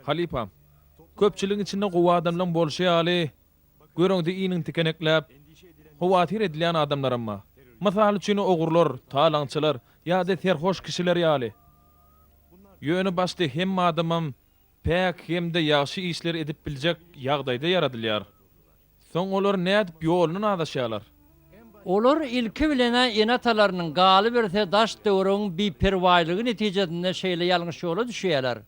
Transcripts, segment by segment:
Halypam, köpçüligiň içinde gowy adamlaň bolşy ýaly, göreňde iniň tikenekläp, howatyr edilýän adamlaram bar. Mysal üçin, ogrular, talaňçylar ýa-da serhoş kişiler ýaly. Ýöne başda hemme adamam päk hem-de ýagşy işleri edip biljek ýagdaýda ýaradylýar. Soň olar nädip ýolundan azaşýarlar? Olar ilki bilen-ä ene-atalarynyň, galyberse daş-töweregiň biperwaýlygy netijesinde şeýle ýalňyş ýola düşýärler.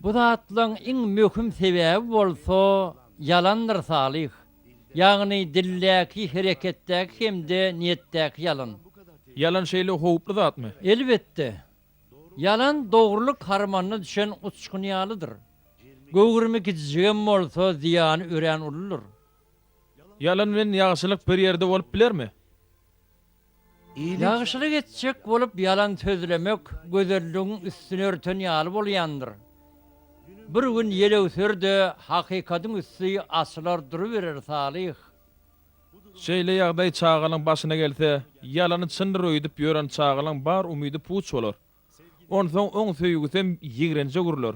Bu zatlaň iň möhüm sebäbi bolsa ýalandyr Salyh. Ýagny dildäki, hereketdäki hem-de niýetdäki ýalan. Ýalan şeýle howply zatmy? Elbetde. Ýalan dogrulyk harmanyna düşen uçgun ýalydyr. Göwrümi kiçijigem bolsa, zyýany örän uludyr. Ýalan bilen ýagşylyk bir ýerde bolup bilermi? Ýagşylyk etjek bolup ýalan sözlemek gözelligiň üstüni örten ýaly bolýandyr. Bir gün ýel öwser-de, hakykatyň üsti açylar duruberer, Salyh. Şeýle ýagdaý çagalaň başyna gelse, ýalany çyndyr öýdüp ýören çagalaň bar umydy puç bolar. Onsoň oň söýgüsem ýigrenje gurlar.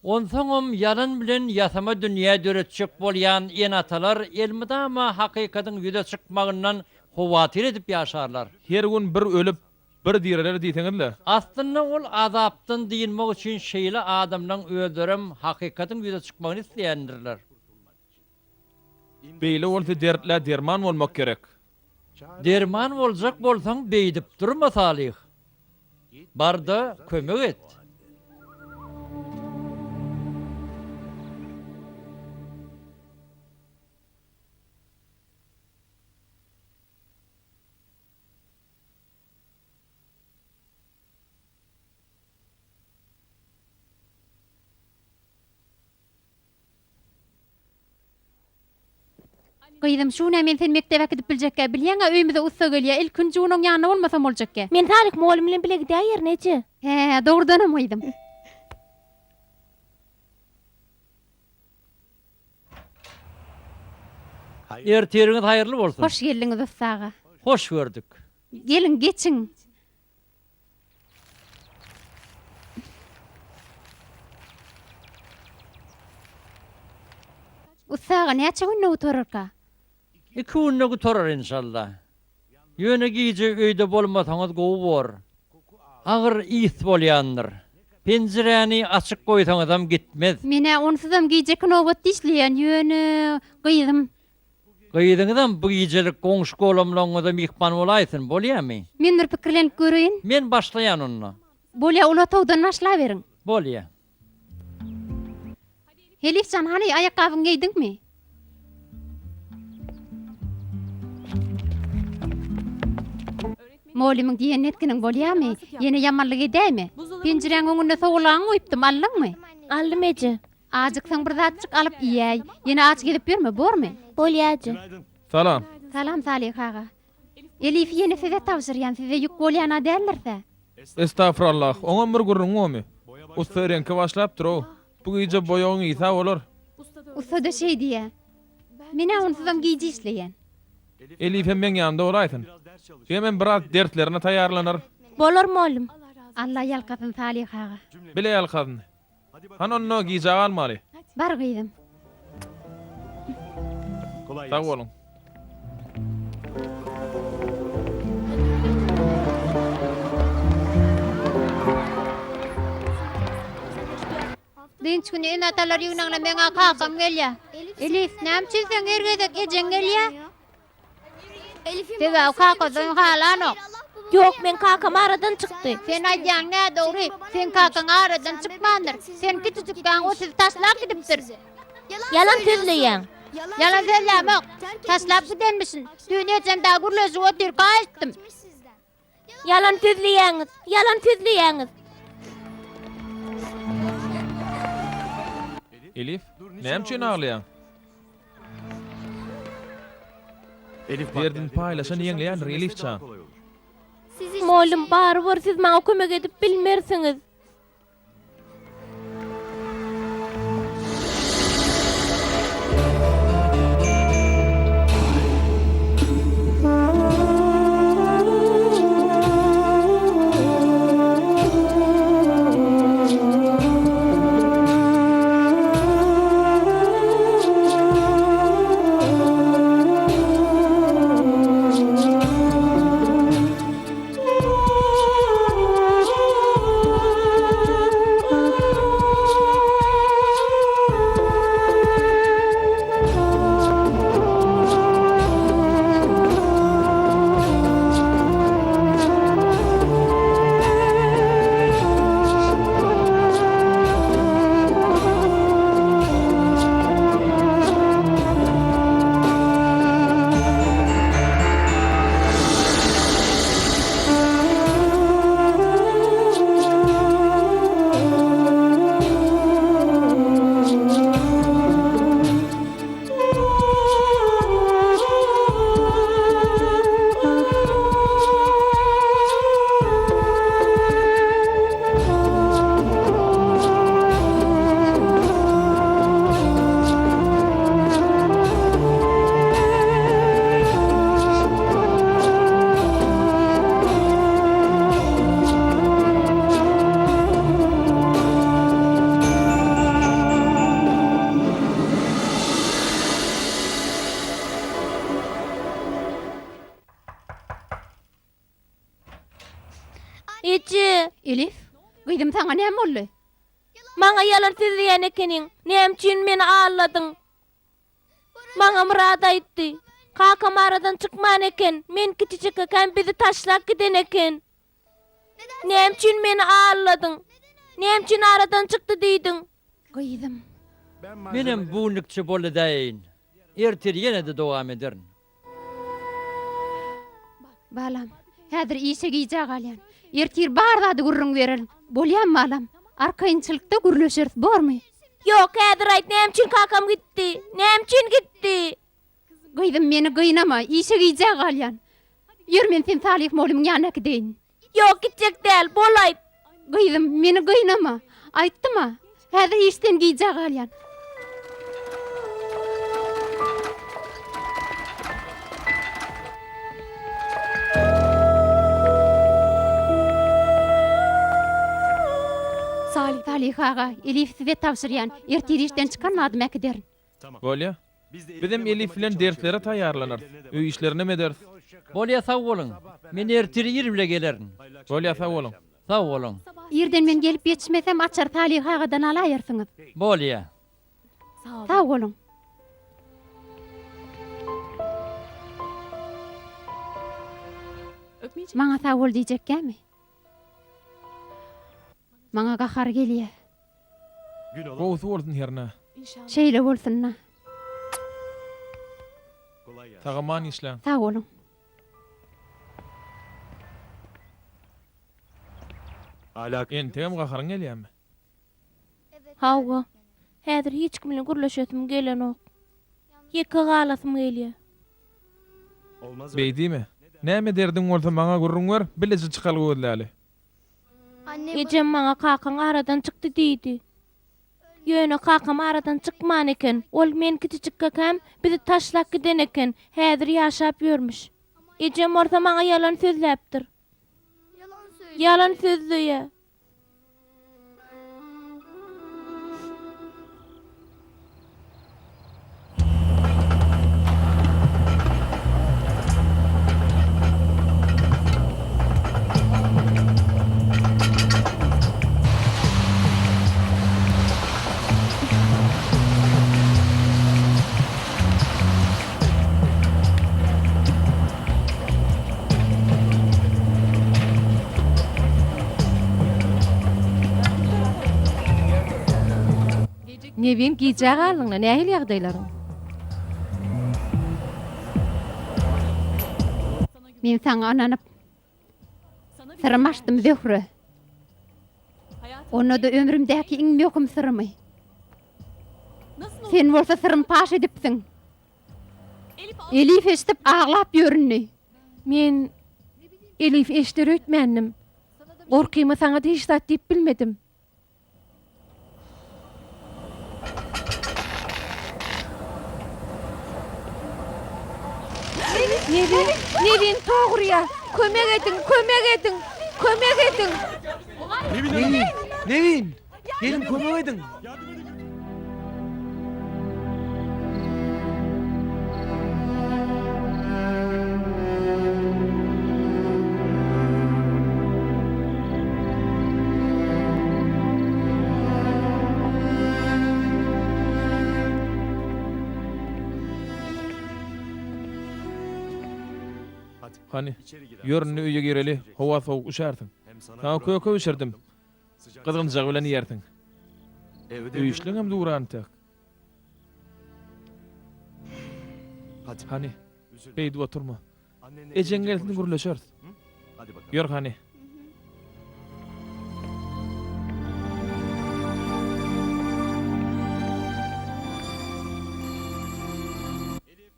Onsoňam ýalan bilen ýasama dünýä döretjek bolýan ene-atalar elmydama hakykatyň ýüze çykmagyndan howatyr edip ýaşarlar. Her gün bir ölüp, bir direler diýseňiz-le. Aslynda ol azapdan dynmak üçin şeýle adamlaň özlerem hakykatyň ýüze çykmagyny isleýändirler. Beýle bolsa dertlä derman bolmak gerek. Derman boljak bolsaň beýdip durma Salyh. Barda kömek et. Gyzym, şu gün-ä men seni mekdebe äkidip biljekgä. Bilýäň-ä, öýümize ussa gelýä. Ilkinji gün oň ýanynda bolmasam boljakgä. Men Salyh mugallym bilen bile gidäýerin, eje. Hä, dogrudanam, gyzym. Ertiriňiz haýyrly bolsun. Hoş geldiňiz, ussa aga. Hoş gördük. Geliň, geçiň. Ussa aga näçe günde gutararka? Iki günde gutarar enşalla. Ýöne gije öýde bolmasaňyz gowy bor. Agyr ys bolýandyr. Penjiräni açyk goýsaňyzam gitmez. Men-ä onsuzam gijeki nobatda işleýän, ýöne gyzym. Gyzyňyzam bu gijelik goňşy-golamlaryňyza myhman bolaýsyn, bolýamy? Men bir pikirlenip göreýin. Men başlaýan onda. Bolýa, uly otagdan başlaberiň. Bolýa. Elif jan, hany, aýakgabyňy geýdiňmi? Mugallymyň diýenini etginiň bolýamy? Ýene ýamanlyk edäýme. Penjiräň öňünde sowulagyňy goýupdym, aldyňmy? Aldym, eje. Ajyksaň bir zatjyk alyp iýäý. Ýene aç gezip ýörme, bormy? Bolýa eje. Salam. Salam Salyh aga. Elifi ýene size tabşyrýan, size ýük bolýan-a däldir-dä? Estagfurallah, oňam bir gürrüň bomy? Ussa reňke başlapdyr-ow. Bu gije boýagyň isa bolar. Ussa-da şeý diýýä. Men-ä onsuzam gije işleýän. Elifem meň ýanymda bolaýsyn. Hemem biraz derslerine taýýarlanar. Bolar mollum. Alla ýalkasyn Salyh aga. Bile ýalkasyn. Hany onda gijä galmaly. Bar gyzym. Sag boluň. Dynç güni ene-atalar ýygnagyna meň-ä kakam gelýär. Elif, näme üçin seň her gezek ejeň gelýär? Sebäbi kakasyny halanok. Ýok, meň kakam aradan çykdy. Sen aýdýaň nädogry. Seň kakaň aradan çykmandyr. Sen kiçijikkäň o sizi taşlap gidipdir. Ýalan sözleýäň. Ýalan sözlämok. Taşlap gidenmişin. Düýn ejem dagy gürleşip otyrka aýtdym. Ýalan sözleýäňiz. Ýalan sözleýäňiz. Elif, näme üçin aglaýaň? Derdini paýlaşan ýeňleýändir, Elif jan. Mugallym, barybir siz maňa kömek edip bilmersiňiz. Eje! Elif, gyzym saňa näme boldy? Maňa ýalan sözleýän ekeniň. Näme üçin meni aldadyň? Maňa Myrat aýtdy. Kakam aradan çykman eken. Men kiçijikkäm bizi taşlap giden eken. Näme üçin meni aldadyň? Näme üçin aradan çykdy diýdiň? Gyzym. Menem bu günlükçe bol edäýeýin. Ertir ýene-de dowam ederin. Balam, häzir işe gijä galýan. Ertir bar zady gürrüň bererin. Bolýamy balam? Arkaýynçylykda gürleşeris, bormy? Ýok, häzir aýt, näme üçin kakam gitdi? Näme üçin gitdi? Gyzym, meni gynama, işe gijä galýan. Ýör, men seni Salyh mugallymyň ýanyna äkideýin. Ýok, gitjek däl, bol aýt. Gyzym, meni gynama. Aýtdym-a, häzir işden gijä galýan. Salyh aga, Elifi size tabşyrýan. Ertir işden çykan badyma äkiderin. Bolýa. Bizem Elif bilen derslere taýýarlanarys. Öý işlerinem ederis. Bolýa sag boluň. Men ertir ir bile gelerin. Bolýa sag boluň. Sag boluň. Irden men gelip ýetişmesem açary Salyh agadan alaýarsyňyz. Bolýa. Sag boluň. Maňa sag bol diýjekkämi? Maňa gahary gelýä. Gowusy bolsun hernä. Şeýle bolsun-da. Sag-aman işläň. Sag boluň. Entegem gaharyň gelýämi? Hawa. Häzir hiç kim bilen gürleşesim gelenok. Ýeke galasym gelýär. Beý diýme. Näme derdiň bolsa maňa gürrüň ber, bileje çykalga gözläli. Ejem maňa kakaň aradan çykdy diýdi. Ýöne kakam aradan çykman eken. Ol men kiçijikkäm bizi taşlap giden eken. Häzir ýaşap ýörmüş. Ejem bolsa maňa ýalan sözläpdir. Ýalan sözleýär. Nebin gijä galdyňla nähili ýagdaýlaryň? Men saňa ynanyp, syrymy açdym Zöhre. Onda-da ömrümdäki iň möhüm syrymy. Sen bolsa syrymy paş edipsiň. Elif eşidip aglap ýöründi. Men Elif eşider öýtmändim. Gorkyma saňa-da hiç zat diýip bilmedim. Nevin, Nevin dogurýar. Kömek ediň, kömek ediň, kömek ediň. Nevin, Nevin, geliň kömek ediň. Hany, ýör indi öýe gireli, howa sowuk üşärsiň. Saňa köke bişirdim. Gyzgynjagy bilen iýersiň. Öý işleňem dur antek. Hany, beýdip oturma. Ejeň gelsin gürleşeris. Ýör hany.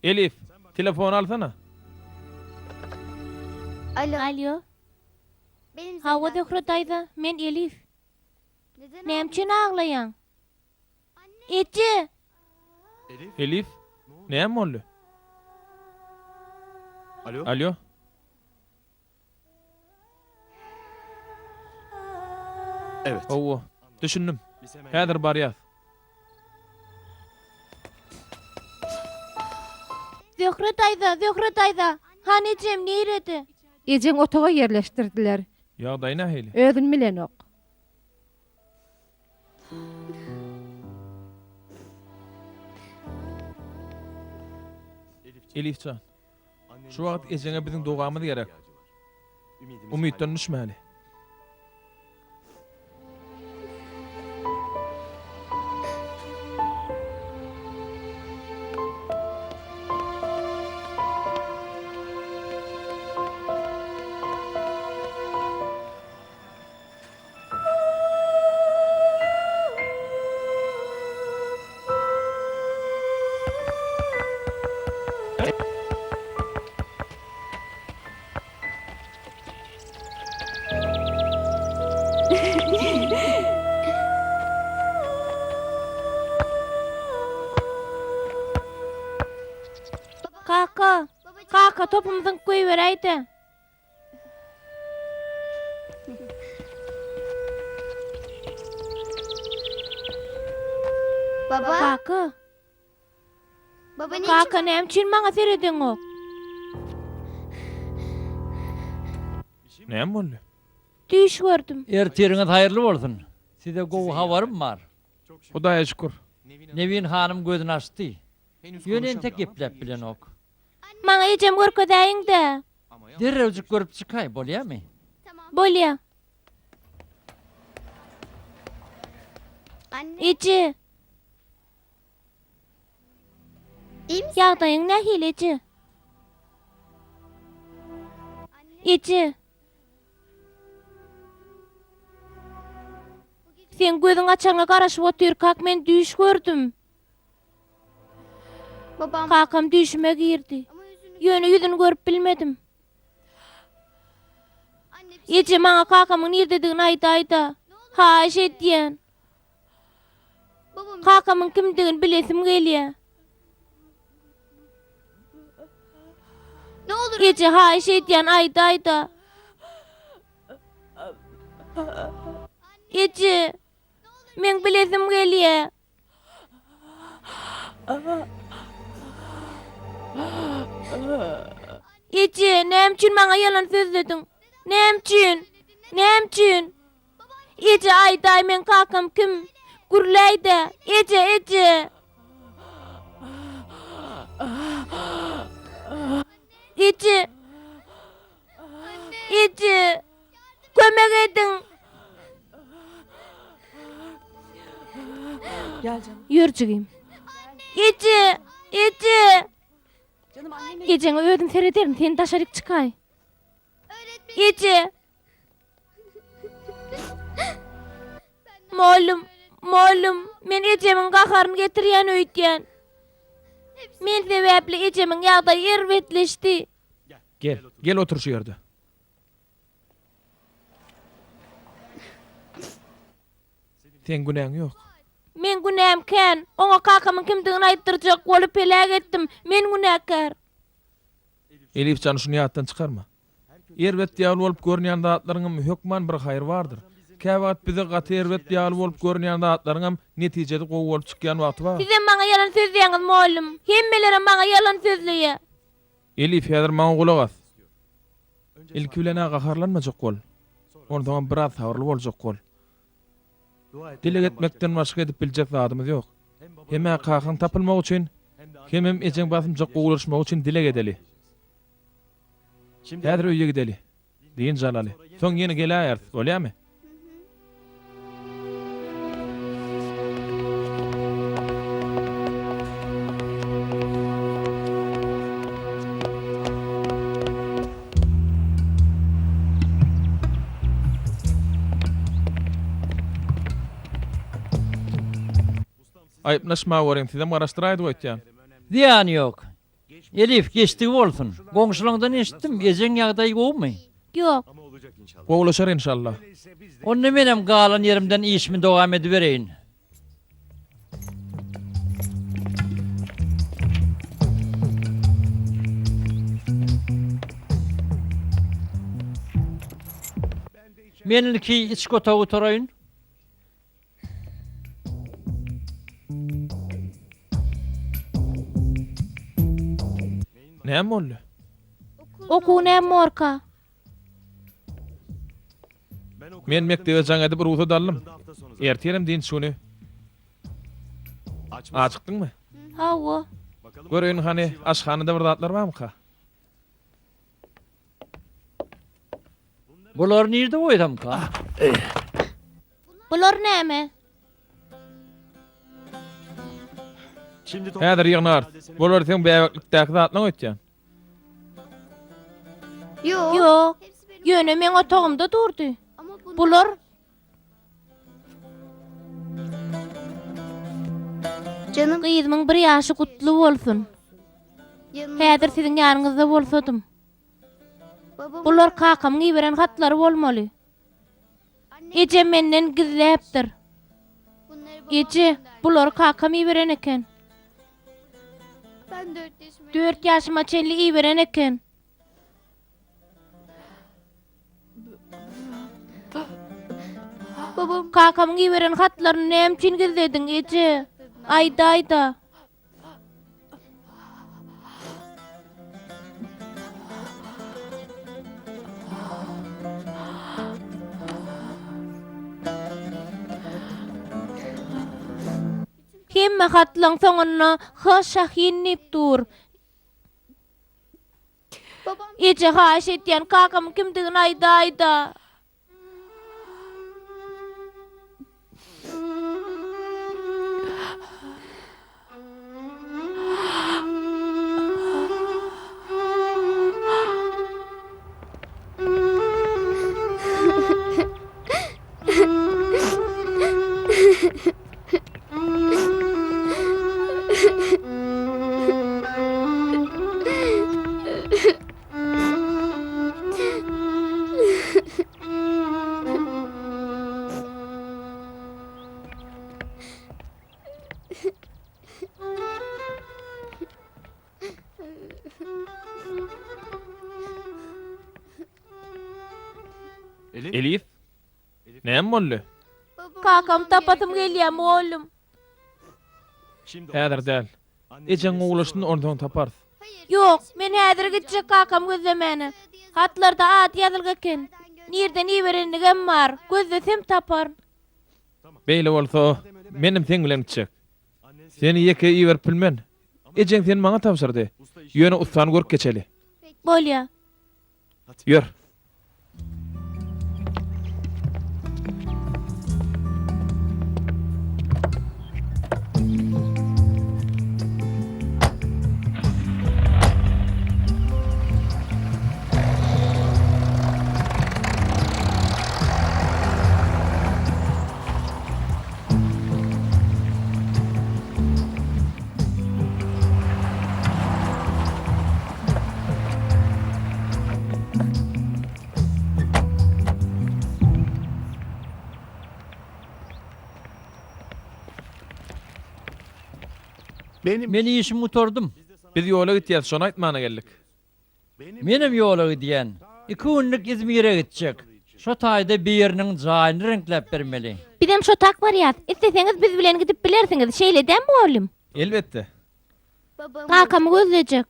Elif, telefony alsana. Alýo. Hawa Zöhre daýza, men Elif. Näme üçin aglaýaň? Eje! Elif, näme boldy? Alýo. Hawa, düşündim. Häzir barýas. Zöhre daýza, Zöhre daýza, hany ejem nirede? Ejeň otaga ýerleşdirdiler. Ýagdaýy nähili? Özüni bilenok. Elif jan, şu wagt ejeňe biziň dogamyz gerek. Umytdan düşmäli. Kaka, kaka topumy zyňyp goýberäý-dä. Kaka. Kaka näme üçin maňa seredeňok? Näme boldy? Düýş gördüm. Ertiriňiz haýyrly bolsun. Size gowy habarym bar. Hudaýa şükür. Nevin hanym gözüni açdy. Ýöne entek gepläp bilenok. Maňa ejem görkezäýiň-dä. Derrewjik görüp çykaý, bolýamy? Bolýa. Eje. Ýagdaýyň nähili, eje? Eje. Seň gözüň açaryňa garaşyp otyrkak men düýş gördüm. Kakam düýşüme girdi. Ýöne ýüzüni görüp bilmedim. Eje maňa kakamyň nirdedigini aýdaý-da. Haýyş edýän. Kakamyň kimdigini bilesim gelýär. Eje haýyş edýän aýdaý-da. Eje, meň bilesim gelýär. Eje, näme üçin maňa ýalan sözlediň? Näme üçin? Näme üçin? Eje, aýdaý, meň kakam kim? Gürläý-dä. Eje, eje! Eje! Eje! Kömek ediň! Ýör jigim. Eje! Eje! Ejeňe özüm serederin, sen daşaryk çykaý. Eje! Mollum, mollum, men ejemiň gaharyny getirýän öýdýän. Men sebäpli ejemiň ýagdaýy erbetleşdi. Gel, gel otur şu ýerde. Seň günäň ýok. Meň günäm kän. Oňa kakamyň kimdigini aýtdyrjak bolup heläk etdim. Men günäkär. Elif jan şuny ýatdan çykarma. Erbet ýaly bolup görünýän zatlaryňam hökman bir haýry bardyr. Käwagt bize gaty erbet ýaly bolup görünýän zatlaryňam netijesi gowy bolup çykýan wagty bar. Sizem maňa ýalan sözleýäňiz mollum. Hemmelerem maňa ýalan sözleýä. Elif häzir maňa gulak as. Ilki bilen-ä gaharlanmajak bol. Onsoňam biraz sabyrly boljak bol. Dileg etmekden başga edip biljek zadymyz ýok. Hem-ä kakaň tapylmagy üçin, hemem ejeň basymjak gowulaşmagy üçin dileg edeli. Häzir öýe gideli. Dynç alaly. Soň ýene geläýeris, bolýamy? Aýyplaşma görüň, sizem garaşdyraýdyk öýtýän. Zyýany ýok. Elif, geçdigi bolsun. Goňşulaňdan eşitdim, ejeň ýagdaýy gowumy? Ýok. Gowulaşar enşalla. Onda menem galan ýerimden işimi dowam edibereýin. Men ilki içki otagy gutaraýyn. Näme boldy? Okuw näme borka? Men mekdebe jaň edip rugsat aldym. Ertirem dynç güni. Ajykdyňmy? Hawa. Göreýin hany, aşhanada bir zatlar barmyka? Bulary nirde goýsamka? Bular näme? Häzir ýygnarys. Bular seň bäbeklikdäki zatlaň öýtýän. Ýok. Ýöne meň otagymda durdy. Bular Gyzymyň bir ýaşy gutly bolsun. Häzir siziň ýanyňyzda bolsadym. Bular kakamyň iberen hatlary bolmaly. Ejem menden gizläpdir. Eje, bulary kakam iberen eken. Dört ýaşyma çenli iberen eken. Kakamyň iberen hatlaryny näme üçin gizlediň, eje? Aýdaý-da. Hemme hatlaň soňunda H. Şahin diýip dur. Eje haýyş edýän kakamyň kimdigini aýdaýda. Elif? Näme boldy? Kakamy tapasym gelýär, mugallym. Häzir däl. Ejeň gowulaşsyn, onsoň taparys. Ýok, men häzir gitjek kakamy gözlemäne. Hatlarda ady ýazylgy eken. Nirden iberenligem bar. Gözlesem taparyn. Beýle bolsa, menem seň bilen gitjek. Seni ýeke iberip bilmen. Ejeň seni maňa tabşyrdy. Ýöne ussany görüp geçeli. Bolýa. Ýör. Men işimi gutardym. Biz ýola gitýäs, şony aýtmana geldik. Menem ýola gidýän. Iki günlük Izmire gitjek. Şo taýda biriniň jaýyny reňkläp bermeli. Bizem şo tak barýas. Isleseňiz biz bilen gidip bilersiňiz, şeýle dämi mugallym? Elbetde. Kakamy gözlejek.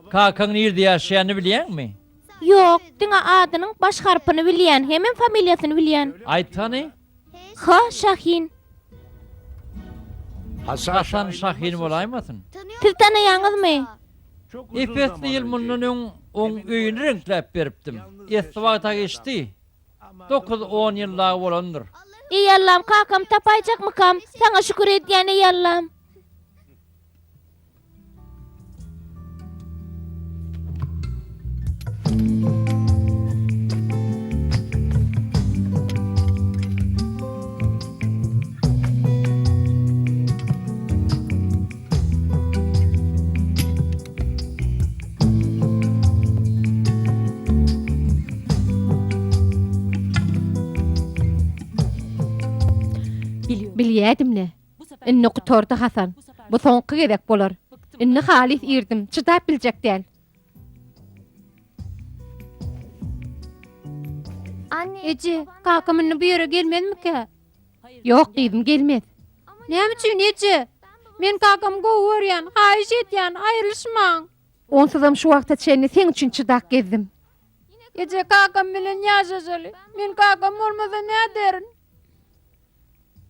Kakaň nirde ýaşaýanyny bilýäňmi? Ýok, diňe adynyň baş harpyny bilýän, hemem familiýasyny bilýän. Aýt hany. H. Şahin. Hasan Şahin bolaýmasyn? Siz tanaýaňyzmy? Ep-esli ýyl mundan öň oň öýüni reňkläp beripdim. Esli wagt-a geçdi. Dokuz-on ýyl dagy bolandyr. Eý Allam kakamy tapaýjakmykam? Saňa şükür edýän eý Allam. Bilýädim-le. Indi gutardy Hasan. Bu soňky gezek bolar. Indi halys irdim, çydap biljek däl. Eje, kakam indi bu ýere gelmezmikä? Ýok gyzym, gelmez. Näme üçin, eje? Men kakamy gowy görýän, haýyş edýän, aýrylyşmaň. Onsuzam şu wagta çenli seň üçin çydap gezdim. Eje, kakam bilen ýaşaşaly. Men kakam bolmasa näderin?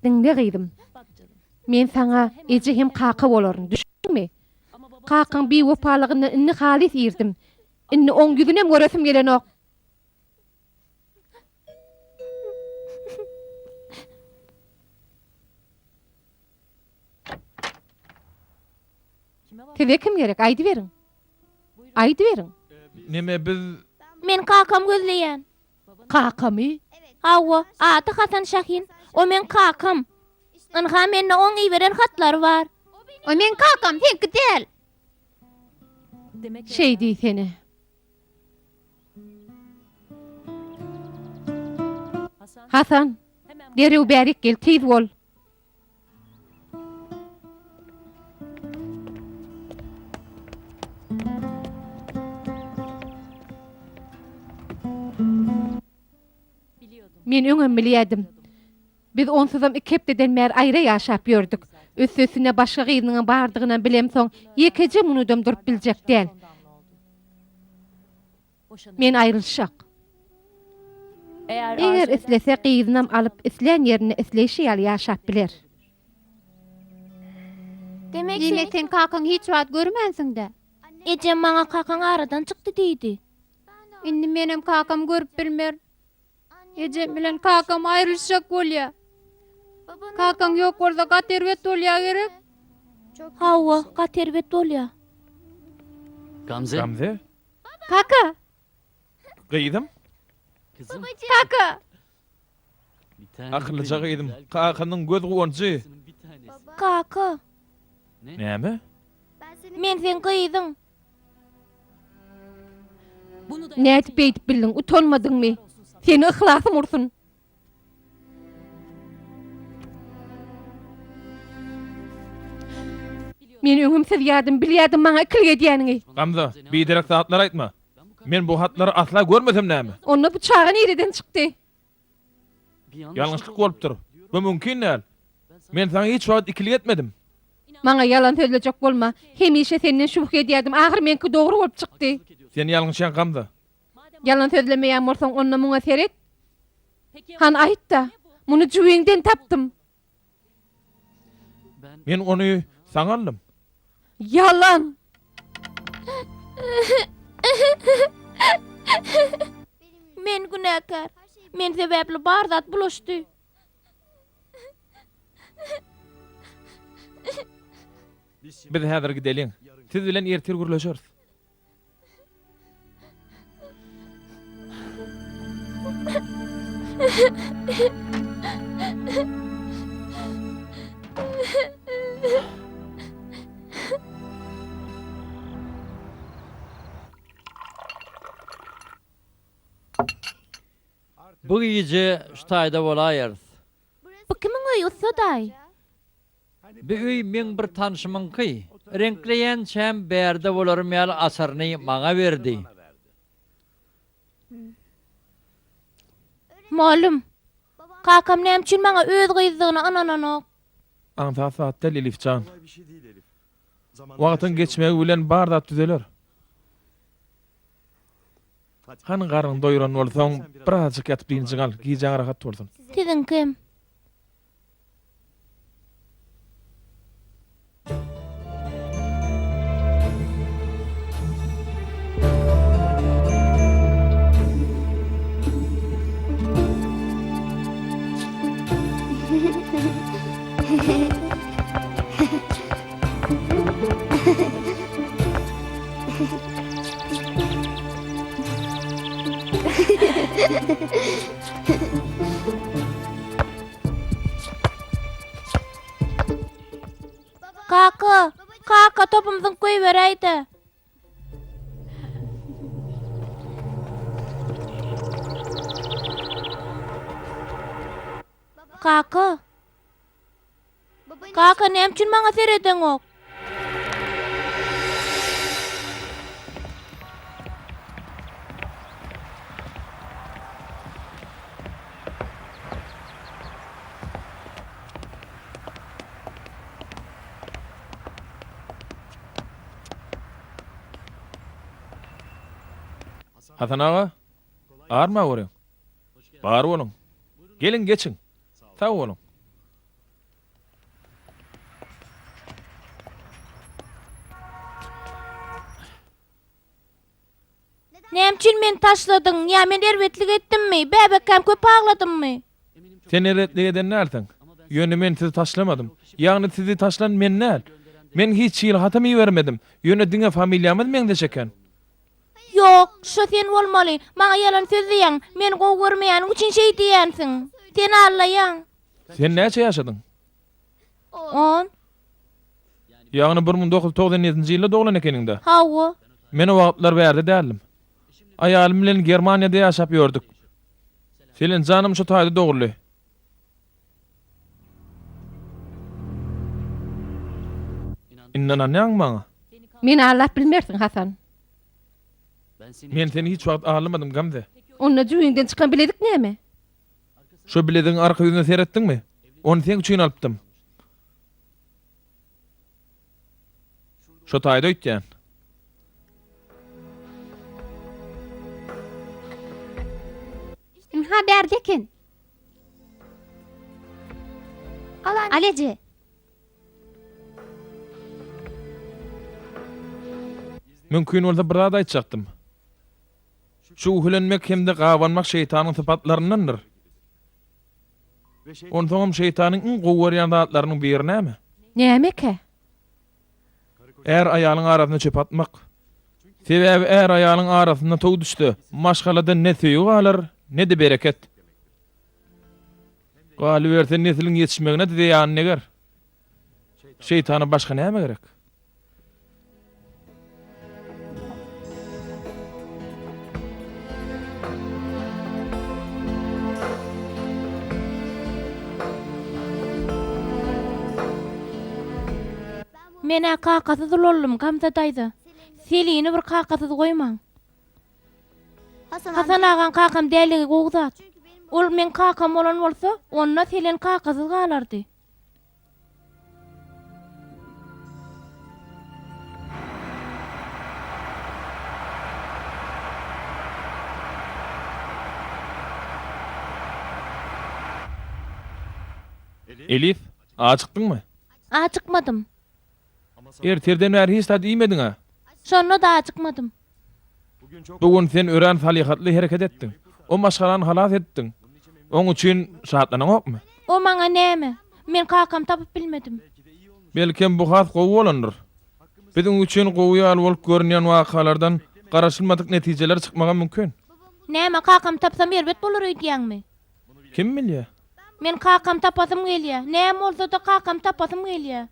Diňle gyzym. Men saňa eje hem kaka bolaryn, düşündiňmi? Kakaň biwepalygyndan indi halys irdim. Indi oň ýüzünem göresim gelenok. Size kim gerek, aýdyberiň. Aýdyberiň. Neme biz. Men kakam gözleýän. Kakamy? Hawa, ady Hasan Şahin. O meň kakam. Ynha mende oň iberen hatlary bar. O meň kakam, seňki däl. Şeý diýsene. Hasan, derrew bärik gel, tiz bol. Men öňem bilýädim. Biz onsuzam iki hepdeden bäri aýra ýaşap ýördük. Üstesine başga gyzynyňam bardygynam bilemsoň, ýekeje minudam durup biljek däl. Men aýrylyşjak. Eger islese gyzynam alyp islän ýerinde isleýşi ýaly ýaşap biler. Diýmek sen kakaňy hiç wagt görmänsiň-dä? Ejem maňa kakaň aradan çykdy diýdi. Indi menem kakamy görüp bilmerin. Ejem bilen kakam aýrylyşjak bolýa. Kakaň ýok bolsa gaty erbet bolýa gerek? Hawa, gaty erbet bolýa. Gamze. Gamze. Kaka. Gyzym. Kaka. Akyllyja gyzym. Kakanyň göz guwanjy. Kaka. Näme? Men seň gyzyň. Nädip beýdip bildiň, utanmadyňmy? Seni yhlasym ursun. Men öňem syzýardym, bilýärdim maňa ikilik edýäniňi. Gamza, biderek zatlar aýtma. Men bu hatlary asla görmesem näme? Onda bu çaga nireden çykdy? Ýalňyşlyk bolupdyr. Bu mümkin däl. Men saňa hiç wagt ikilik etmedim. Maňa ýalan sözlejek bolma. Hemişe senden şübhe edýärdim. Ahyr meňki dogry bolup çykdy. Sen ýalňyşýaň Gamza. Ýalan sözlemeýän bolsaň onda muňa seret. Hany aýt-da. Muny jübiňden tapdym. Men ony saňa aldym. Ýalan! Men günäkär. Men sebäpli bar zat bulaşdy. Biz häzir gideliň. Siz bilen ertir gürleşeris. Bu gije şu taýda bolaýarys. Bu kimiň öýi ussa daýy? Bu öý meň bir tanşymyňky. Reňkleýänçäm bärde bolarym ýaly açaryny maňa berdi. Mugallym, kakam näme üçin maňa öz gyzdygyna ynananok? Aňsat zat däl Elif jan. Wagtyň geçmegi bilen bar zat düzeler. Hany garnyňy doýuran bolsaň, birazajyk ýatyp dynjyňy al, gijäň rahat bolsun. Siziňkem. Kaka, kaka topum zyňyp goýberäýdä. Kaka. Kaka näme üçin maňa seredeňok? Hasan aga, arma görüň. Bar boluň. Geliň, geçiň. Sag boluň. Näme üçin meni taşladyň? Ýa men erbetlik etdimmi? Bäbekkäm köp agladymmy? Sen erbetlik eden dälsiň. Ýöne men sizi taşlamadym. Ýagny sizi taşlan men däl. Men hiç hili hatam ibermedim. Ýöne diňe familiýamyz meňzeş eken. Ýok, şo sen bolmaly. Maňa ýalan sözleýäň. Meni gowy görmeýäniň üçin şeý diýýänsiň. Sen aldaýaň. Sen näçe ýaşadyň? On. Ýagny 1997-nji ýylda doglan ekeniň-dä? Hawa. Men o wagtlar bärde däldim. Aýalym bilen Germaniýada ýaşap ýördük. Selen janam şo taýda doguldy. Indi ynanýaňmy maňa? Meni aldap bilmersiň, Hasan. Men seni hiç wagt aldamadym, Gamze. Onda jübiňden çykan bilezik näme? Şo bilezigiň arka ýüzüne seretdiňmi? Ony seň üçin alypdym. Şo taýda öýtýän. Ynha bärde eken. Al eje. Mümkin bolsa bir zat aýtjakdym. Şübhelenmek hem-de gabanmak şeýtanyň sypatlaryndandyr. Onsoňam şeýtanyň iň gowy görýän zatlarynyň biri näme? Nämekä? Är-aýalyň arasyna çöp atmak. Sebäbi är-aýalyň arasynda tow düşse, maşgalada ne söýgi galar, ne-de bereket. Galyberse, nesliň ýetişmegine-de zyýany deger. Şeýtana başga näme gerek? Men-ä kakasyz ulaldym, Gamza daýza. Selini bir kakasyz goýmaň. Hasan agaň kakam dälligi gowy zat. Ol meň kakam bolan bolsa, onda Selen kakasyz galardy. Elif, ajykdyňmy? Ajykmadym. Ertirden bäri hiç zat iýmediň-ä? Şonda-da ajykmadym. Bu gün sen örän salyhatly hereket etdiň. O maşgalany halas etdiň. Oň üçin şatlanaňokmy? O maňa näme? Men kakamy tapyp bilmedim. Belkem bu has gowy bolandyr. Biziň üçin gowy ýaly bolup görünýän wakalardan garaşylmadyk netijeler çykmagam mümkin. Näme, kakamy tapsam erbet bolar öýdýäňmi? Kim bilýär? Men kakamy tapasym gelýär. Näme bolsa-da kakamy tapasym gelýär.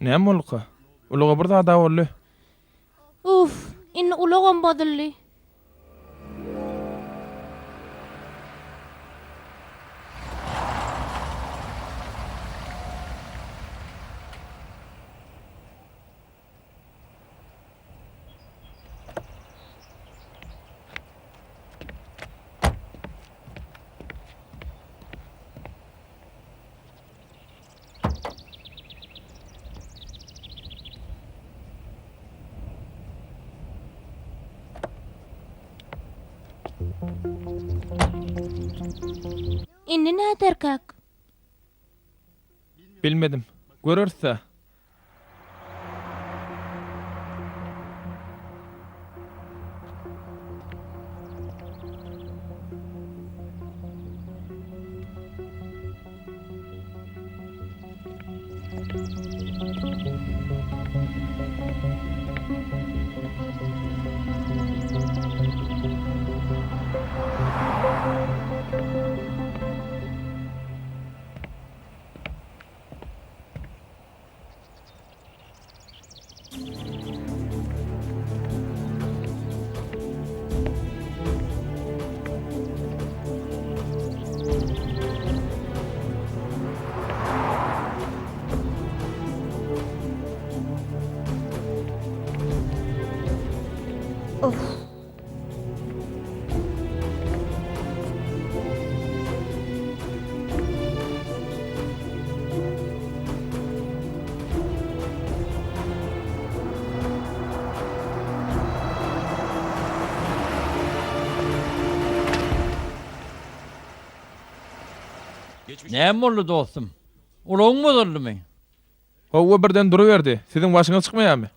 Näme bolduka? Ulaga bir zad-a boldy. Uff, indi ulagam bozuldy. Indi näderkäk? Bilmedim. Göreris-dä. Näme boldy dostum? Ulagyň bozuldymy? Howwa birden duruberdi. Siziň başyňyz çykmaýarmy?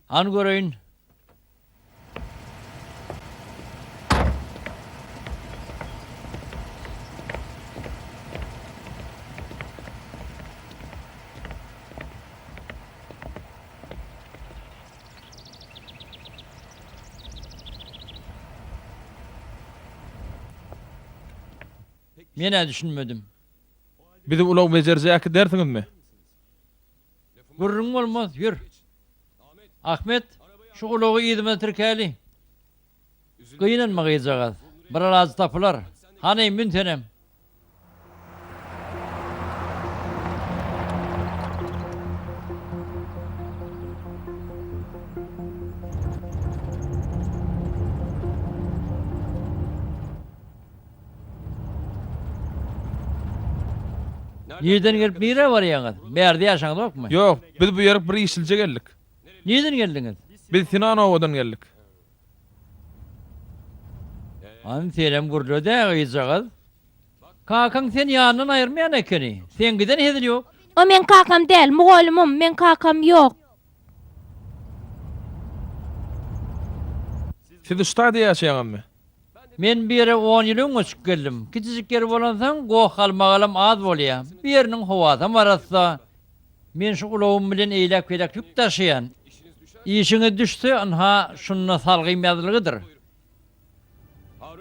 Hany göreýin. Men-ä düşünmedim. Bizi ulag bejerijä äkidersiňizmi? Gürrüň bolmaz, ýür. Ahmet, şu ulagy yzymyza tirkäli. Gynanma gyzjagaz, bir alajy tapylar. Hany, mün senem. Nirden gelip nirä barýaňyz? Bärde ýaşaňyzokmy? Ýok, biz bu ýerik bir işilje geldik. Nirden geldiňiz? Biz Sinan obadan geldik. Hany senem gürle-dä gyzjagaz. Kakaň seni ýanyndan aýyrmaýan ekeni. Seňkiden hezil ýok. O meň kakam däl, mugallymym, meň kakam ýok. Siz şu taýda ýaşaýaňyzmy? Men bu ýere on ýyl öň göçüp geldim. Kiçijik ýer bolansoň, goh-galmagalam az bolýar. Bu ýeriniň howasam arassa. Men şu ulagym bilen eýläk-beýläk ýük daşaýan. Işiňiz düşse, ynha, şunda salgym ýazylgydyr.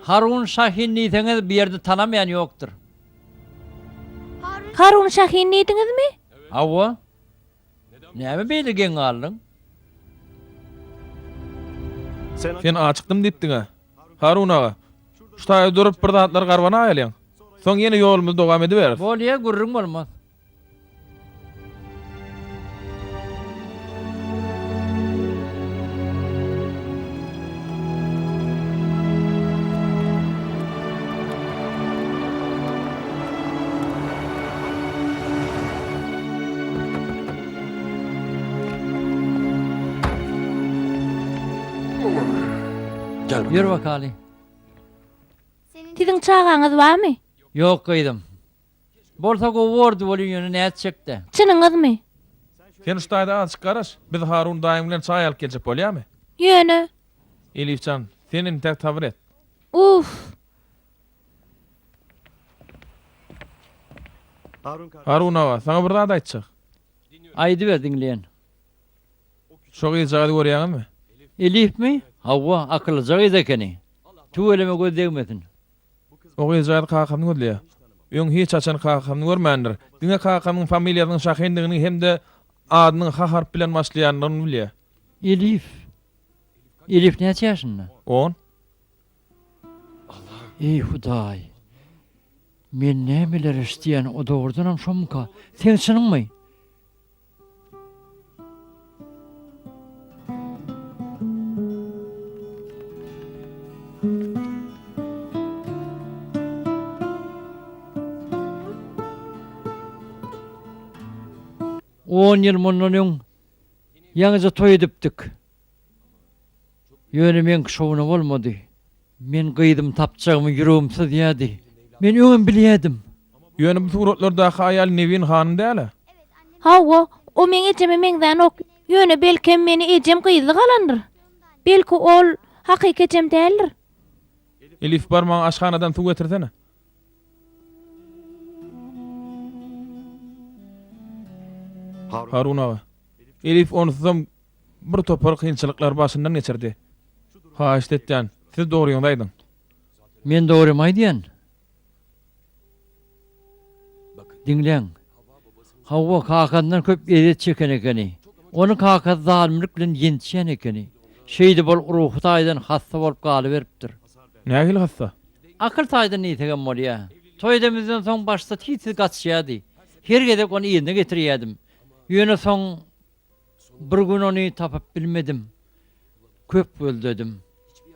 Harun Şahin diýseňiz, bu ýerde tanamaýan ýokdur. Harun Şahin diýdiňizmi? Hawa. Näme beýle geň galdyň? Sen açykdym diýipdiň-ä. Harun aga, şu taýda durup bir zatlar garbanaýalyň. Soň ýene ýolumyzy dowam ediberis. Bolýa, gürrüň bolmaz. Ýör bakaly. Siziň çagaňyz barmy? Ýok gyzym. Bolsa gowy bordy welin ýöne nätjekdä. Çynyňyzmy? Sen şu taýda azajyk garaş. Biz Harun daýyň bilen çaý alyp geljek bolýamy? Ýöne. Elifjan, sen entäk sabyr et. Uff. Harun aga, saňa bir zat aýtjak. Aýdyber, diňleýän. Şo gyzjagazy görýäňizmi? Elifmi? Hawa, akyllyja gyz ekeni. Tüweleme göz degmesin. O gyzjagaz kakasyny gözleýär. Öň hiç haçan kakasyny görmändir. Diňe kakamyň familiýasynyň Şahindigini hem-de adynyň H harp bilen başlaýandygyny bilýär. Elif. Elif näçe ýaşynda? On. Eý, Hudaý! Men nämeler eşidýän, o dogrudanam şomyka? Seň çynyňmy? On ýyl mundan öň ýaňyja toý edipdik. Ýöne meňki şowuna bolmady. Men gyzymy tapjagymy ýüregim syzýardy. Men öňem bilýärdim. Ýöne bu suratlardaky aýal Newin hanym däl-ä? Hawa, o meň ejeme meňzänok. Ýöne belkem meni ejem gyzlyk alandyr. Belki ol hakyky ejem däldir. Elif bar maňa aşhanadan suw getirsene. Harun aga. Elif onsuzam bir topar kynçylyklary başyndan geçirdi. Haýyşt etýän, siz dogryňyzy aýdyň. Men dogrymy aýdýan. Diňläň. Hawa, kakasyndan köp ezýet çeken ekeni. Ony kakasy zalymlyk bilen ýençýän ekeni. Şeýdip ol ruhy taýdan hassa bolup galyberipdir. Nähili hassa? Akyl taýdan diýsegem bolýa. Toý edemizden soň başda tiz-tiz gaçýardy. Her gezek ony yzyna getirýärdim. Ýöne soň bir gün ony tapyp bilmedim. Köp gözledim.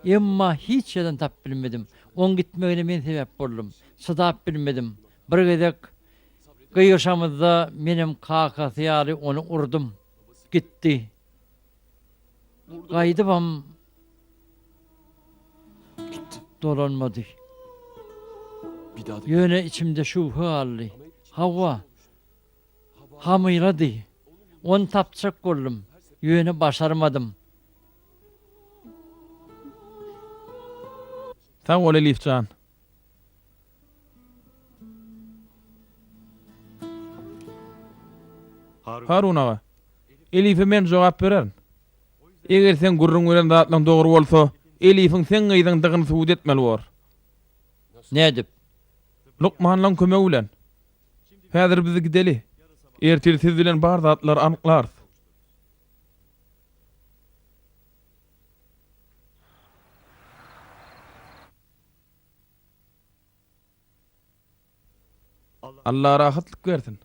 Emma hiç ýerden tapyp bilmedim. Oň gitmegine men sebäp boldum. Çydap bilmedim. Bir gezek gygyryşamyzda menem kakasy ýaly ony urdum. Gitdi. Gaýdybam dolanmady. Ýöne içimde şübhe galdy. Hawa, hamylady. Ony tapjak boldum. Ýöne başarmadym. Sag bol Elif jan. Harun aga, Elife men jogap bererin. Eger seň gürrüň beren zatlaň dogry bolsa, Elifiň seň gyzyňdygyny subut etmeli bor. Nädip? Lukmanlaň kömegi bilen. Häzir biz gideli. Ertir siz bilen bar zatlary anyklarys. Allah rahatlyk bersin.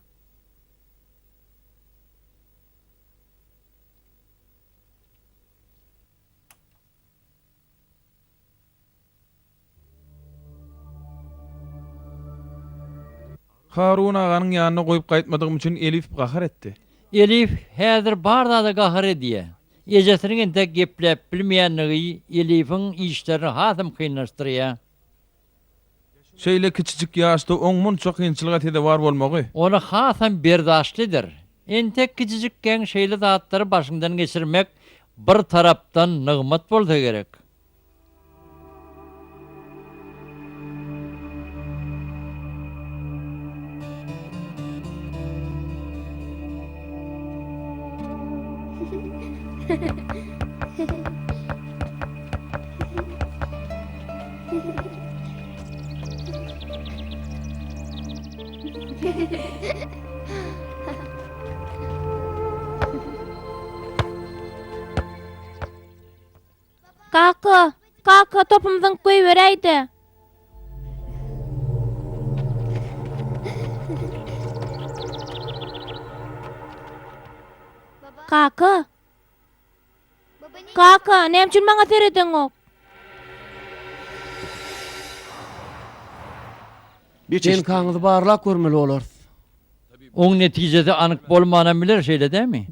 Harun aganyň ýanyna goýup gaýtmadygym üçin Elif gahar etdi. Elif häzir bar zada gahar edýä. Ejesiniň entek gepläp bilmeýänligi Elifiň işlerini hasam kynlaşdyrýa. Şeýle kiçijik ýaşda oň munça kynçylyga sezewar bolmagy. Ony hasam berdaşly eder. Entek kiçijikkäň şeýle zatlary başyňdan geçirmek bir tarapdan nygmat bolsa gerek. Kaka, kaka topumy zyňyp goýberäýdä. Kaka. Kaka, näme üçin maňa seredeňok? DNK-ňyzy barlap görmeli bolarys. Oň netijesi anyk bolmanam biler, şeýle dälmi?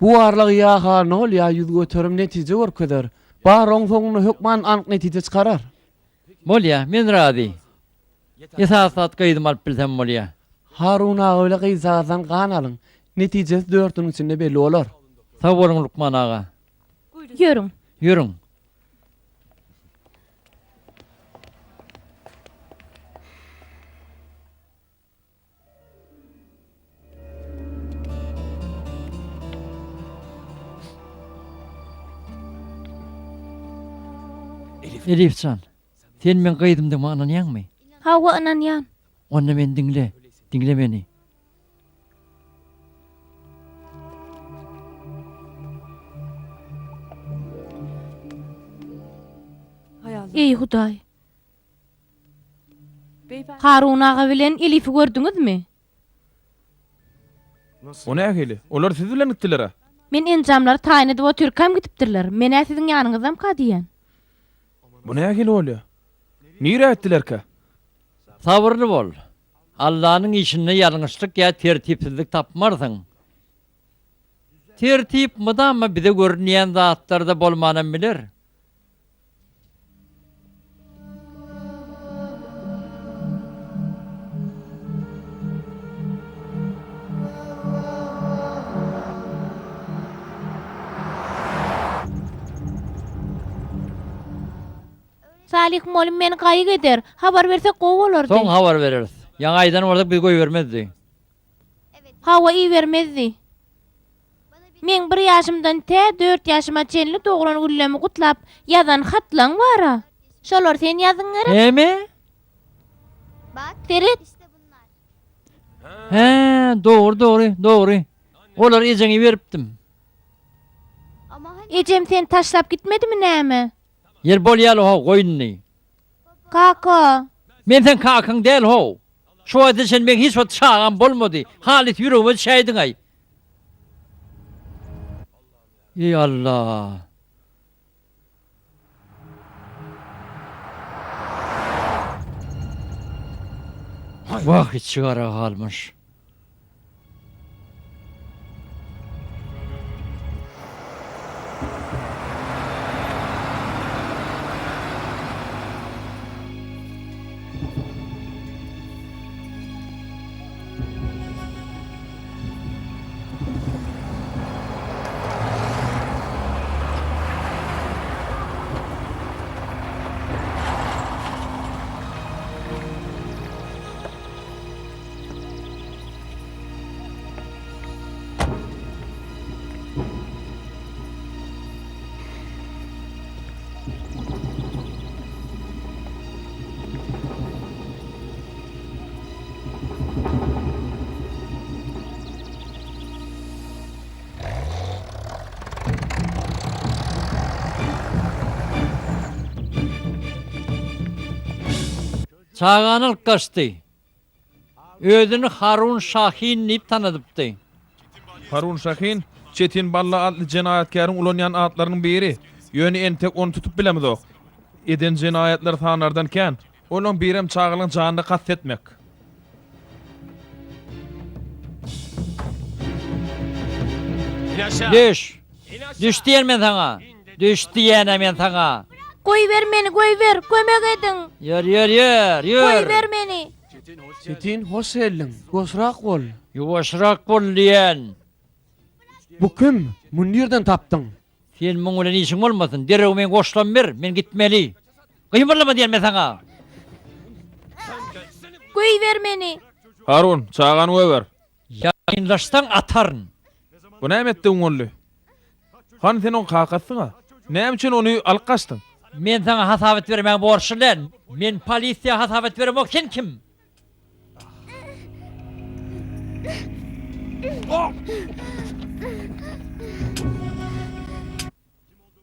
Bu barlag ýa-ha nol, ýa 100% netije görkezer. Barlagyň soňunda hökman anyk netije çykarar. Bolýa, men razy. Esasy zat gyzymy alyp bilsem bolýa. Harun aga bile gyzjagazdan gan alyň. Netijesi dört günüň içinde belli bolar. Sag boluň lukman aga. Ýörüň. Ýörüň. Elif jan, sen meň gyzymdygyma ynanýaňmy? Hawa, ynanýan. Onda meni diňle, diňle meni. Eý, Hudaý! Harun aga bilen Elifi gördüňizmi? O nähili? Olar siz bilen gitdiler-ä? Men enjamlary taýyn edip otyrkam gidipdirler. Men-ä siziň ýanyňyzdamka diýýän. Bu nähili bolýa? Nirä gitdilerkä? Sabyrly bol. Allanyň işinde ýalňyşlyk ýa tertipsizlik tapmarsyň. Tertip mydama bize görünýän zatlarda bolmanam biler. Salyh mugallym meni gaýyk eder. Habar bersek gowy bolardy. Soň habar bereris. Ýaňy aýdan bolsak bizi goýbermezdi. Hawa ibermezdi. Meň bir ýaşymdan tä dört ýaşyma çenli doglan günlerimi gutlap ýazan hatlaň bar-a. Şolary sen ýazdyň gerek? Näme? Seret. Hä, dogry, dogry, dogry. Olary ejeňe iberipdim. Ejem seni taşlap gitmedimi näme? Ýer bolýaly how, goý indi. Kaka! Men seň kakaň däl how. Şu wagta çenli meň hiç wagt çagam bolmady. Halys ýüregime düşäýdiň-aý. Eý Alla! Wah, içi gara galmyş. Çagany alyp gaçdy. Özüni Harun Şahin diýip tanadypdy. Harun Şahin, Çetin Balla atly jenaýatkäriň ulanýan atlarynyň biri. Ýöne entek ony tutup bilemizok. Eden jenaýatlary sanardan kän. Olaň birem çagalaň janyna kast etmek. Düş! Düş diýen men saňa! Düş diýýän-ä men saňa! Goýber meni, goýber! Kömek ediň! Ýör, ýör, ýör, ýör! Goýber meni! Çetin, hoş geldiň. Ýuwaşrak bol. Ýuwaşrak bol diýýän! Bu kim? Muny nirden tapdyň? Sen muň bilen işiň bolmasyn. Derrew meň goşlamy ber, men gitmeli. Gymyrdama diýen men saňa! Goýber meni! Harun, çagany goýber. Ýakynlaşsaň ataryn. Bu näme etdigiň boldy? Hany sen oň kakasysyň-a? Näme üçin ony alyp gaçdyň? Men saňa hasabat bermäge borçly däl. Men polisiýa hasabat beremok, sen kim?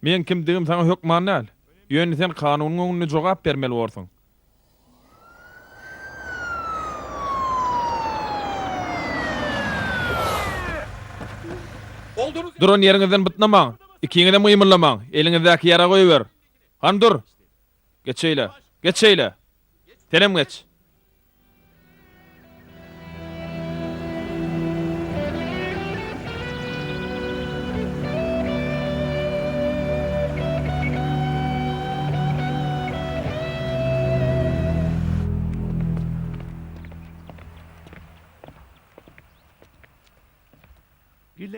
Meň kimdigim saňa hökman däl. Ýöne sen kanunyň öňünde jogap bermeli borsuň. Duran ýeriňizden bytnamaň. Ikiňizem gymyldamaň. Eliňizdäki ýaragy goýber. Hany dur! Geç şeýle. Geç şeýle! Senem geç.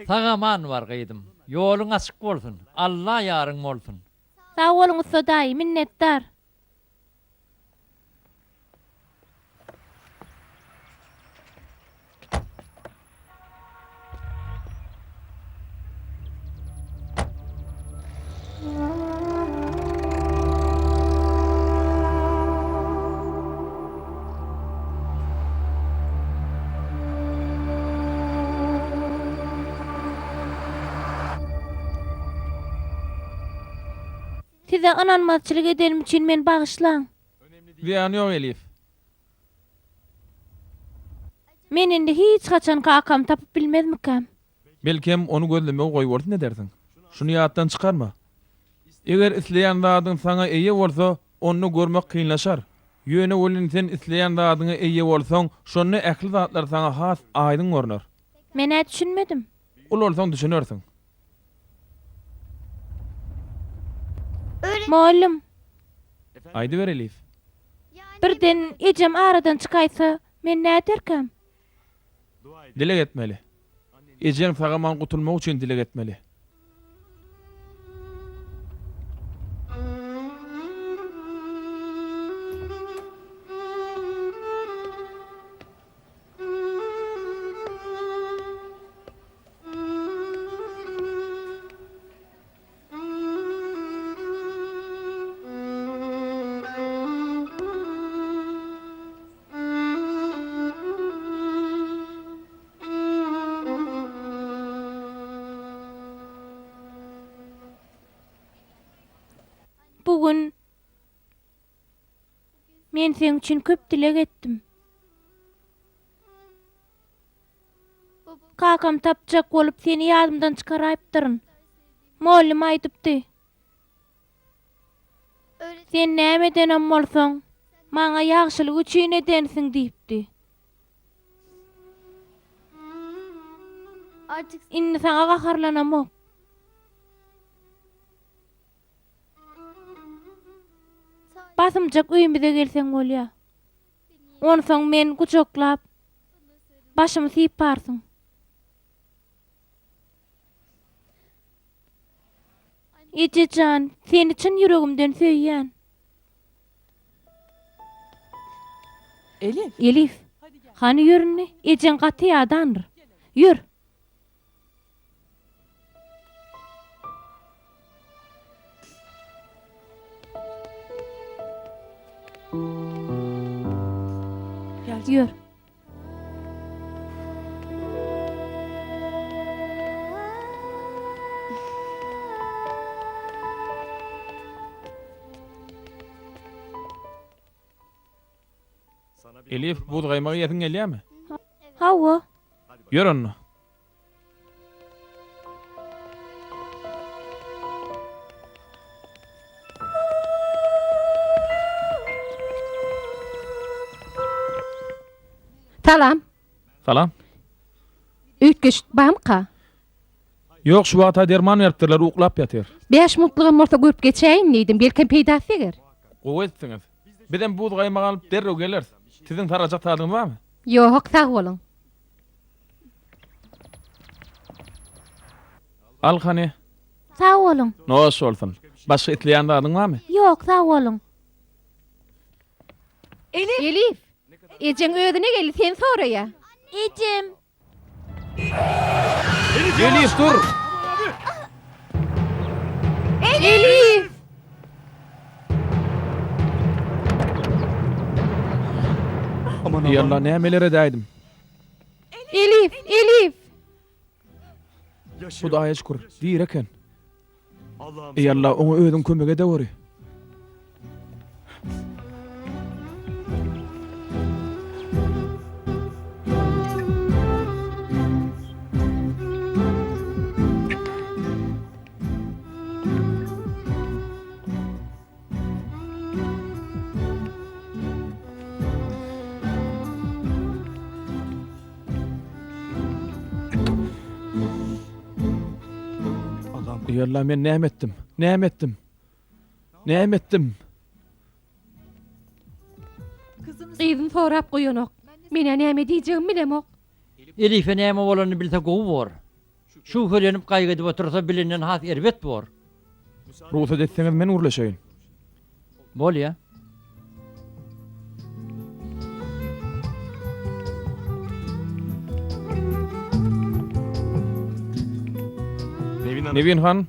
Sag-aman bar gyzym. Ýoluň açyk bolsun. Alla ýaryň bolsun. Sag boluň ussa daýy, minnetdar. Size ynanmazçylyk edenim üçin meni bagyşlaň. Zyýany ýok Elif. Men indi hiç haçan kakamy tapyp bilmezmikäm? Belkem, ony gözlemegi goýbolsun edersiň. Şuny ýatdan çykarma. Eger isleýän zadyň saňa eýe bolsa, onda görmek kynlaşar. Ýöne welin sen isleýän zadyňa eýe bolsaň, şonda ähli zatlar saňa has aýdyň görner. Men-ä düşünmedim. Ulalsaň düşünersiň. Mugallym. Aýdyber Elif. Birden ejem aradan çykaýsa, men näderkäm? Dileg etmeli. Ejeň sag-aman gutulmagy üçin dileg etmeli. Bu gün men seň üçin köp dileg etdim. Kakamy tapjak bolup seni ýadymdan çykaraýypdyryn. Mollym aýdypdy. Sen näme edenem bolsaň, maňa ýagşylyk üçin edensiň diýipdi. Indi saňa gaharlanamok. Basymjak öýümize gelseň bolýa. Onsoň men gujaklap, başymy syparsyň. Eje jan, seni çyn ýüregimden söýýän. Elif. Elif, hany ýör indi, ejeň gaty ýadandyr. Ýör. Ýör. Elif, buzgaýmagy iýesiň gelýärmi? Hawa. Ýör onda. Salam. Salam. Üýtgeşik barmyka? Ýok, şu wagta derman beripdirler, uklap ýatyr. Bäş minutlygam bolsa görüp geçäýin diýdim, belkem peýdasy deger. Gowy edipsiňiz. Bizem buz gaýmagy alyp derrew geleris. Siziň sarajak zadyňyz barmy? Ýok, sag boluň. Al hany. Sag boluň. Noş bolsun. Başga isleýän zadyň barmy? Ýok, sag boluň. Elif! Elif! Ejeň özüne geldi, seni soraýa. Ejem! Elif dur! Elif! Eý Allah, nämeler edäýdim. Elif! Elif! Hudaýa şükür, diri eken. Eý Alla, oňa özüň kömek edeweri. Eý Alla, men näme etdim? Näme etdim? Näme etdim? Gyzym sorap goýanok. Men-ä näme diýjegimi bilemok. Elife näme bolanyny bilse gowy bor. Şübhelenip gaýgy edip otursa bilenden has erbet bor. Rugsat etseňiz men gürleşeýin. Bolýa. Nevin han,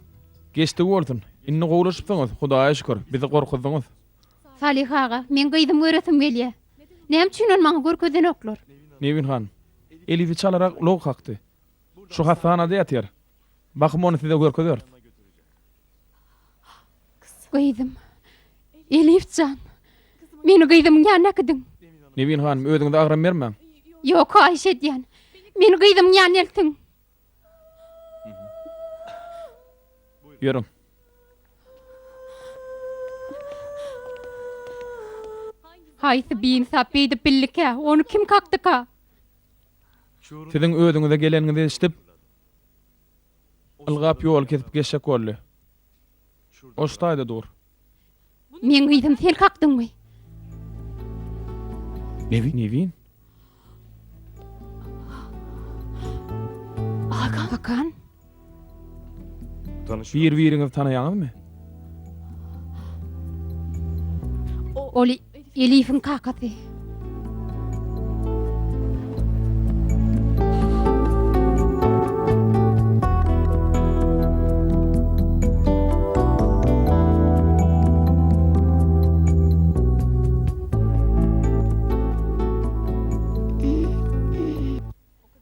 geçdigi bolsun. Indi gowulaşypsyňyz, Hudaýa şükür. Bizi gorkuzdyňyz. Salyh aga, meň gyzymy göresim gelýä. Näme üçin ony maňa görkezenoklar? Nevin han, Elifi çalarak ulag kakdy. Şu hassahanada ýatyr. Bahym ony size görkezeris. Gyzym. Elif jan. Meni gyzymyň ýanyna äkidiň. Nevin hanym, özüňize agram bermäň. Ýok, haýyş edýän. Meni gyzymyň ýanyna eltiň. Ýörüň. Haýsy biinsap beýdip bildikä? Ony kim kakdyka? Siziň özüňize geleniňizi eşidip, ylgap ýoly kesip geçjek boldy. Ol şu taýda dur. Meň gyzym sen kakdyňmy? Nevin? Nevin? Hakan? Bir-biriňizi tanaýaňyzmy? Ol Elifiň kakasy.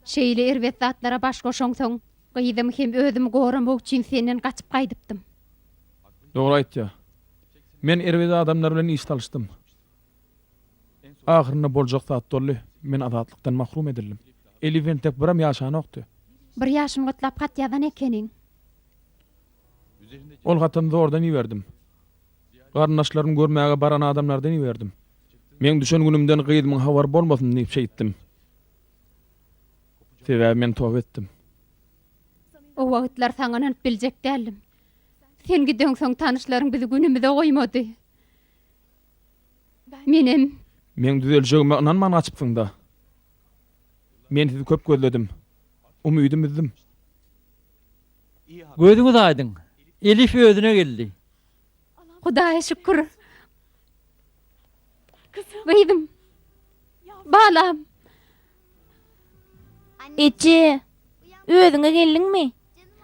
Şeýle erbet zatlara baş goşaňsoň, gyzymy hem özümi goramak üçin senden gaçyp gaýdypdym. Dogry aýtýa. Men erbet adamlar bilen iş salyşdym. Ahyrynda boljak zat boldy, men azatlykdan mahrum edildim. Elif entek birem ýaşanokdy. Bir ýaşyny gutlap hat ýazan ekeniň. Ol hatam zordan iberdim. Garyndaşlarymy görmäge baran adamlardan iberdim. Meň düşen günümden gyzymyň habary bolmasyn diýip şeýtdim. Sebäbi men toba etdim. O wagtlar saňa ynanyp biljek däldim. Sen gideňsoň tanyşlaryň bizi günümize goýmady. Menem. Meň düzeljegime ynanman gaçypsyň-da. Men sizi köp gözledim. Umydym üzdüm. Gözüňiz aýdyň. Elif özüne geldi. Hudaýa şükür. Gyzym. Balam. Eje, özüňe geldiňmi?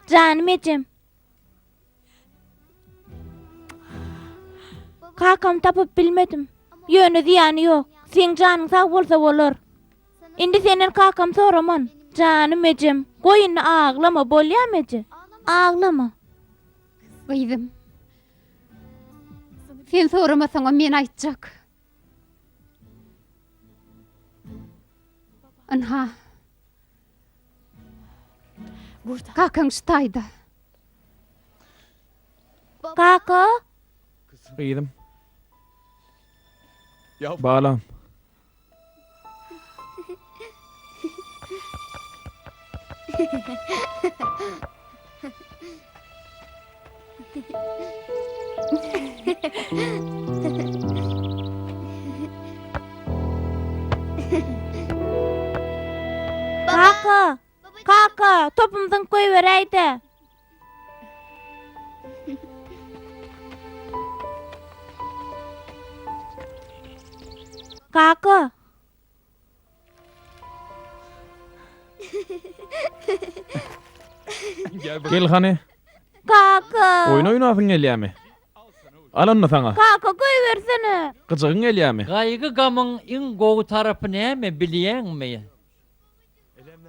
Janym ejem. Kakamy tapyp bilmedim. Ýöne zyýany ýok. Seň janyň sag bolsa bolar. Indi senden kakamy soraman. Janym ejem, goý indi aglama, bolýamy eje? Aglama. Gyzym. Sen soramasaňam men aýtjak. Ynha. Kakaň şu taýda. Kaka? Gyzym. Balam. Kaka! Kaka, topumy zyňyp goýberäý-dä. Kaka! Gel hany. Kaka! Oýun oýnasyň gelýämi? Al onda saňa. Kaka, goýbersene. Gyjygyň gelýämi? Gaýgy-gamyň iň gowy tarapy näme bilýäňmi?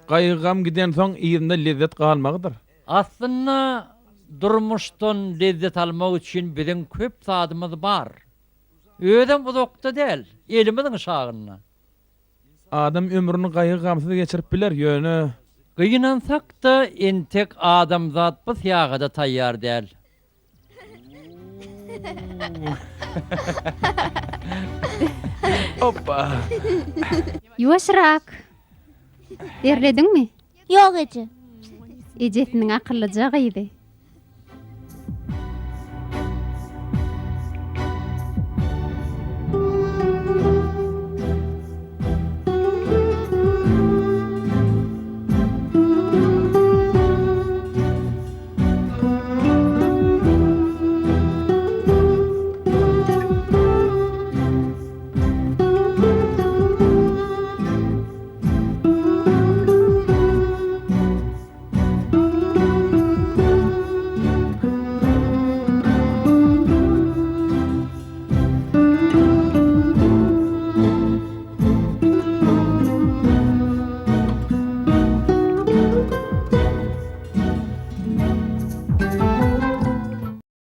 Gaýgy-gam gidensoň yzynda lezzet galmagydyr. Aslynda durmuşdan lezzet almak üçin biziň köp zadymyz bar. Özem uzakda däl, elimiziň şagynda. Adam ömrüni gaýgy-gamsyz geçirip biler, ýöne. Gynansak-da, entek adamzat bu syýahata taýýar däl. Ýuwaşrak. Derlediňmi? Ýok eje. Ejesiniň akyllyja gyzy.